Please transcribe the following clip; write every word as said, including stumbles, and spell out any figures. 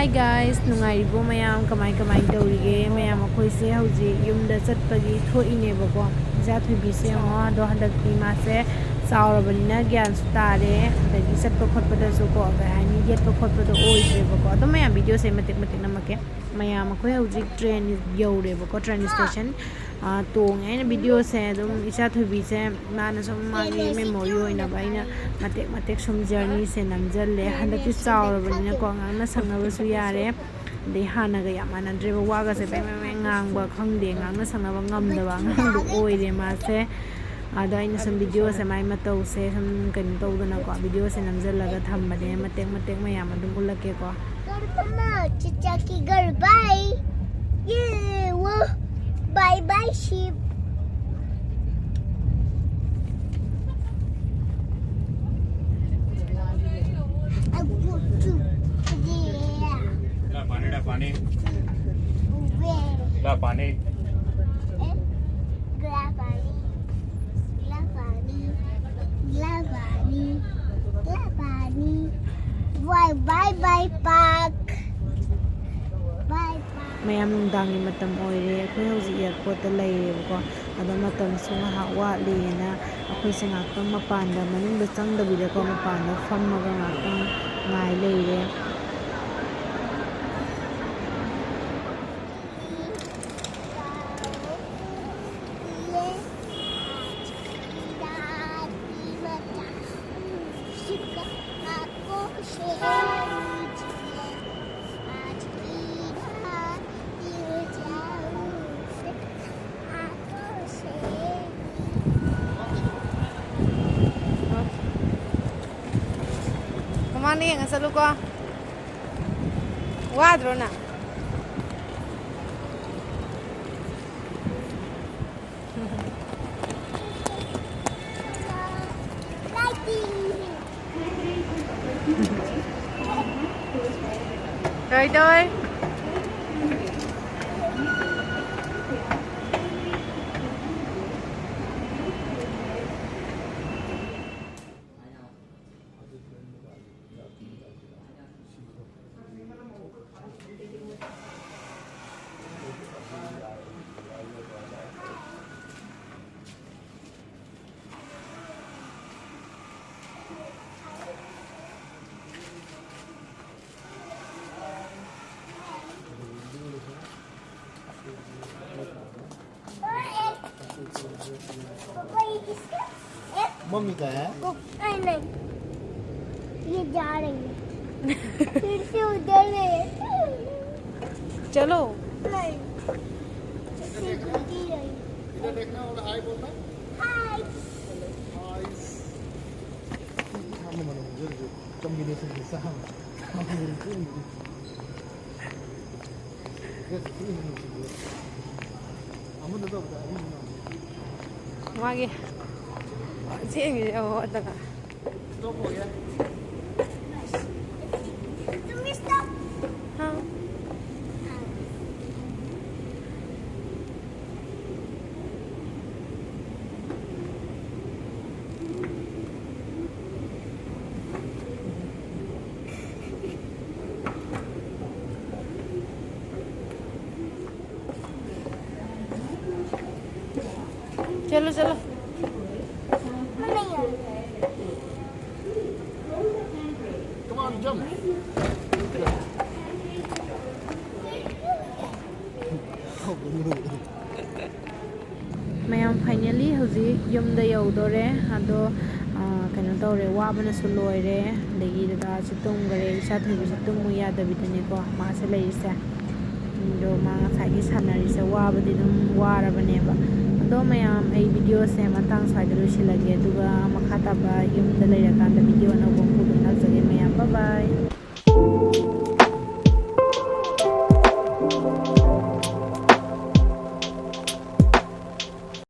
Hi guys, ꯅꯨꯡꯉꯥꯏꯔꯤꯕꯣ ꯃꯌꯥꯝ? ꯀꯃꯥꯏ ꯀꯃꯥꯏ ꯇꯧꯔꯤꯒꯦ ꯃꯌꯥꯝ? ꯑꯩꯈꯣꯏꯁꯦ ꯍꯧꯖꯤꯛ ꯌꯨꯝꯗ ꯆꯠꯄꯒꯤ ꯊꯣꯛꯏꯅꯦꯕꯀꯣ꯫ ꯏꯆꯥ ꯊꯣꯏꯕꯤꯁꯦ ꯌꯦꯡꯉꯣ, ꯑꯗꯣ ꯍꯟꯗꯛꯇꯤ ꯃꯥꯁꯦ ꯆꯥꯎꯔꯕꯅꯤꯅ ꯒ꯭ꯌꯥꯟꯁꯨ ꯇꯥꯔꯦ, ꯑꯗꯒꯤ ꯆꯠꯄ ꯈꯣꯠꯄꯗꯁꯨ ꯀꯣ, ꯀꯩ ꯍꯥꯏꯅꯤ, ꯌꯦꯠꯄ ꯈꯣꯠꯄꯗꯣ ꯑꯣꯏꯗ꯭ꯔꯦꯕꯀꯣ꯫ ꯑꯗꯨꯝ ꯃꯌꯥꯝ ꯚꯤꯗꯤꯑꯣꯁꯦ ꯃꯇꯦꯛ ꯃꯇꯦꯛ ꯅꯝꯃꯛꯀꯦ꯫ ꯃꯌꯥꯝ ꯑꯩꯈꯣꯏ ꯍꯧꯖꯤꯛ ꯇ꯭ꯔꯦꯟ ꯌꯧꯔꯦꯕꯀꯣ, ꯇ꯭ꯔꯦꯟ ꯁ꯭ꯇꯦꯁꯟ꯫ ꯑꯥ, ꯇꯣꯡꯉꯦ꯫ ꯑꯩꯅ ꯚꯤꯗꯤꯑꯣꯁꯦ ꯑꯗꯨꯝ ꯏꯆꯥ ꯊꯣꯏꯕꯤꯁꯦ ꯃꯥꯅ ꯁꯨꯝ ꯃꯥꯒꯤ ꯃꯦꯃꯣꯔꯤ ꯑꯣꯏꯅꯕ ꯑꯩꯅ ꯃꯇꯦꯛ ꯃꯇꯦꯛ ꯁꯨꯝ ꯖꯔꯅꯤꯁꯦ ꯅꯝꯁꯤꯜꯂꯦ꯫ ꯍꯟꯗꯛꯇꯤ ꯆꯥꯎꯔꯕꯅꯤꯅꯀꯣ, ꯉꯥꯡꯅ ꯁꯛꯅꯕꯁꯨ ꯌꯥꯔꯦ꯫ ꯑꯗꯩ ꯍꯥꯟꯅꯒ ꯌꯥꯝ ꯃꯥꯟꯅꯗ꯭ꯔꯦꯕ, ꯋꯥꯒꯁꯦ ꯕꯦꯡ ꯕꯦꯡ ꯕꯦꯡ ꯉꯥꯡꯕ ꯈꯪꯗꯦ, ꯉꯥꯡꯅ ꯁꯛꯅꯕ ꯉꯝꯗꯕ ꯑꯉꯥꯡꯗꯣ ꯑꯣꯏꯔꯦ ꯃꯥꯁꯦ꯫ ꯑꯗꯣ ꯑꯩꯅ ꯁꯨꯝ ꯚꯤꯗꯤꯑꯣꯁꯦ ꯃꯥꯏ ꯃꯇꯧꯁꯦ ꯁꯨꯝ ꯀꯩꯅꯣ ꯇꯧꯗꯅꯀꯣ, ꯚꯤꯗꯤꯑꯣꯁꯦ ꯅꯝꯁꯤꯜꯂꯒ ꯊꯝꯕꯅꯦ꯫ ꯃꯇꯦꯛ ꯃꯇꯦꯛ ꯃꯌꯥꯝ ꯑꯗꯨꯝ ꯎꯠꯂꯛꯀꯦꯀꯣ꯫ ꯆꯥꯆꯥꯒꯤ ꯒꯔ ꯕꯥꯏ꯫ ꯌꯦ ꯋꯣ꯫ ꯕꯥꯏ ꯕꯥꯏ ꯁꯤꯞ꯫ ला पानी, ला पानी। ला पानी। ला पानी। ला पानी। Bye bye bye park. Bye bye. ꯃꯌꯥꯝ, ꯅꯨꯡꯗꯥꯡꯒꯤ ꯃꯇꯝ ꯑꯣꯏꯔꯦ꯫ ꯑꯩꯈꯣꯏ ꯍꯧꯖꯤꯛ ꯑꯦꯌꯥꯔꯄꯣꯔꯠꯇ ꯂꯩꯔꯦꯕꯀꯣ꯫ ꯑꯗꯣ ꯃꯇꯝꯁꯨ ꯉꯥꯏꯍꯥꯛ ꯋꯥꯠꯂꯤꯅ ꯑꯩꯈꯣꯏꯁꯦ ꯉꯥꯏꯍꯥꯛꯇꯪ ꯃꯄꯥꯟꯗ, ꯃꯅꯨꯡꯗ ꯆꯪꯗꯕꯤꯗꯀꯣ, ꯃꯄꯥꯟꯗ ꯐꯝꯃꯒ ꯉꯥꯏꯍꯥꯛꯇꯪ ꯉꯥꯏ ꯂꯩꯔꯦ꯫ ꯃꯃꯥꯡꯗ ꯌꯦꯡꯉ ꯆꯠꯂꯨꯀꯣ꯫ ꯋꯥꯗ꯭ꯔꯣ ꯅꯪ? ꯇꯣꯏ ꯇꯣꯏ꯫ मम्मी का है। नहीं, नहीं, ये जा रही है। फिर से उधर है। चलो। नहीं, सीढ़ी रही। इधर देखना और हाय बोलना। हाय। हाय। कॉम्बिनेशन कैसा है? ꯑꯃꯗꯨꯗ ꯑꯃꯨꯛꯇ ꯑꯅꯤꯁꯨ ꯉꯥꯡꯉꯨ꯫ ꯃꯥꯒꯤ ꯁꯦꯝꯃꯤꯁꯦ ꯑꯃꯨꯛ ꯑꯗꯨꯒ Stop हो गया। तुम भी stop। ꯍꯥ? चलो चलो। Come on, jump. ꯃꯌꯥꯝ finally ꯍꯧꯖꯤꯛ ꯌꯨꯝꯗ ꯌꯧꯗꯣꯔꯦ꯫ ꯑꯗꯣ ꯀꯩꯅꯣ ꯇꯧꯔꯦ, ꯋꯥꯕꯅꯁꯨ ꯂꯣꯏꯔꯦ꯫ ꯑꯗꯒꯤ ꯗꯗꯥꯁꯨ ꯇꯨꯝꯈꯔꯦ, ꯏꯆꯥ ꯊꯣꯏꯕꯤꯁꯨ ꯇꯨꯝꯃꯨ ꯌꯥꯗꯕꯤꯗꯅꯦꯀꯣ ꯃꯥꯁꯦ ꯂꯩꯔꯤꯁꯦ꯫ ꯑꯗꯣ ꯃꯥ ꯉꯁꯥꯏꯒꯤ ꯁꯥꯟꯅꯔꯤꯁꯦ ꯋꯥꯕꯗꯤ ꯑꯗꯨꯝ ꯋꯥꯔꯕꯅꯦꯕ꯫ ꯑꯗꯣ ꯃꯌꯥꯝ, ꯑꯩ video ꯁꯦ ꯃꯇꯥꯡ ꯁ꯭ꯋꯥꯏꯗ ꯂꯣꯏꯁꯤꯜꯂꯒꯦ, ꯑꯗꯨꯒ ꯃꯈꯥ ꯇꯥꯕ ꯌꯨꯝꯗ ꯂꯩꯔꯀꯥꯟꯗ video ꯑꯅꯧꯕ ꯑꯃ ꯄꯨꯗꯣꯏꯅꯦ꯫